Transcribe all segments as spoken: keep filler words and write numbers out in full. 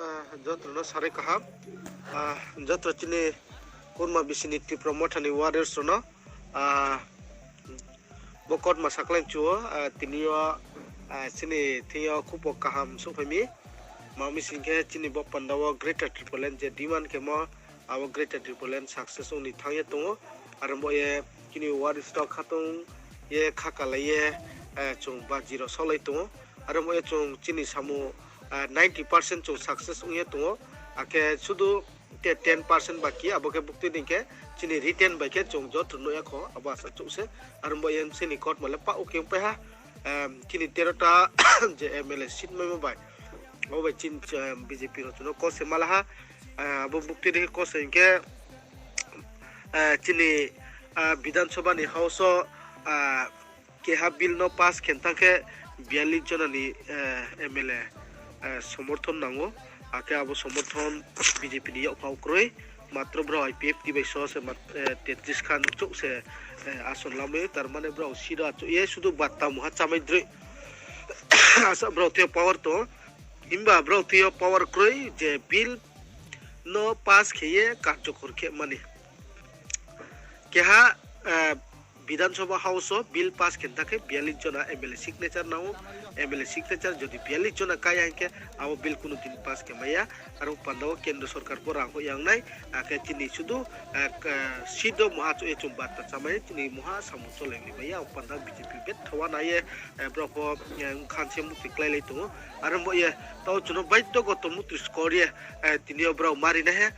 Ah, jotono sarai kaham. Ah, joto chini kurma bisini Tipra Mothani warriors rono, ah, bo kotma saklai chuo, ah, tini o, ah, chini thing o khupo kaham songphaimi. Mami singkhe chini bo panda o Greater Tipraland je demand khemo, abo Greater Tipraland success wngni thangya tongo. Aro bo ye chini warriors rok khatung ye khakalai ye, eh, chwng baji rok solai tongo. Aro bo ye chwng chini samo, eh, ninety percent chwng success wngya tongo. Akhe sudu te ten percent baki abo khe bukti ding khe chini written bai khe chwng joto nukya kho abo asa chukse. Aro bo ye chini court male pa uke wngpai ha. Em, chini tero ta je M L A seat maimo bai. Abo bai chin, em, B J P rok chuno kose malaha. Eh, abo bukti ding khe kose hinkhe, eh, chini, ah, Bidhan Sabha ni house o, ah, keha bill no pass khen thang khe biyallis jona ni, eh, M L A, eh, somorthon nango. Akhe abo somorthon B J P ni yakphang kwrwi. Matro bro I P F T bai so se mat-, eh, tetris khan chuk se, eh, ason lamwi, tar mane bro sida chuk ye sudu batta muha chamai drwi. Asa bro tei power to. Himba bro twi o power kwrwi je bill no pass kheye karjokor khe mani. Keha, eh, Bidhan Sabha House o bill pass khen thang khe biyallis jona M L A signature nango, M L A signature jodi biyallis jona kaya hinkhe abo bill kunu din pass khe maya, aro panda o kendra sorkar bo rang hoyangnai, akhe chini sudu, eh, k-, seat o muha chuk ye chwng batta chamai chini muha samung cholai maya, o panda B J P betha wanaye, eh, borok bo, eh, wngkha se mukti kwlai lai tongo. Aro bo ye tao chuno baidhyo goto mukti skor ye, eh, tini o borok mari nai he.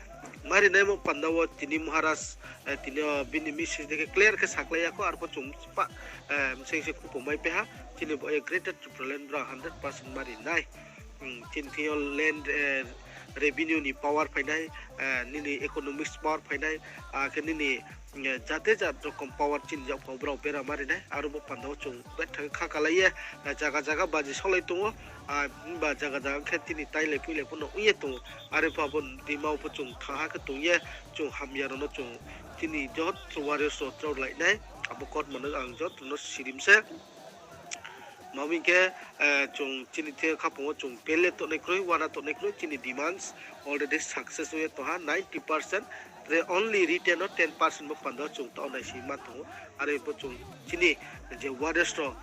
Mari nai mo panda o tini Maharaj, eh, tini o bini message de khe clear khe saklai ya kho, arpho chwng pa, eh, mseng se kupo mai peha. Chini bo ye Greater Tipraland borok hundred percent mari nai. Hmm, chini thing o land, eh, revenue ni power phainai, eh, nini economics power phainai, ah, khe nini eh, jate jat rokom power chini jak phano borok bera marinai, aro bo panda o chwng bethak kha kalai ye, eh, jaga jaga baji solai tongo, ah, himba jaga jaga khe tini tailai puilai phano wngye tongo, are pha bo dima o pho chwng thaha khe tongye, chwng hamya rokno chwng chini joto warriors rok chor lainai, abo kotmano ang jotono sirim se. Mami khe, eh, chwng chini the khapungo chwng pele tongnai kwrwi, wana tongnai kwrwi, chini demands already success wngwi tongha ninety percent, the only written o ten percent bo panda chwng tongnai si ma tongo. Are bo chwng chini je warriors rok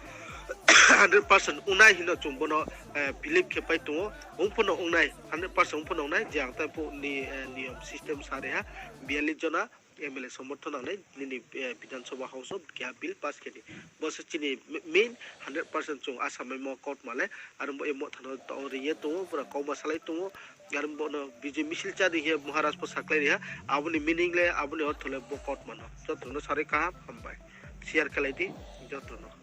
hundred percent wngnai hino chwng bono, eh, believe khe pai tongo. Wng phano wngnai, hundred percent wng phano wngnai, je ang tai bo ni, eh, niyom system sa reha, biyallis jona M L A somorthon nangnai nini, eh, Bidhan Sabha House o keha bill pass khe di. Bo se chini ma-, main hundred percent chwng asa mai mo kotma le, aro bo emo thano tong ringye tongo, pura kokma salai tongo, aro bo no B J P misil cha di he Maharaj bo saklai riha, aboni meaning le, aboni ortho le bo kotma no. Jotono sarai kaham, hambai. Share khlai di, jotono.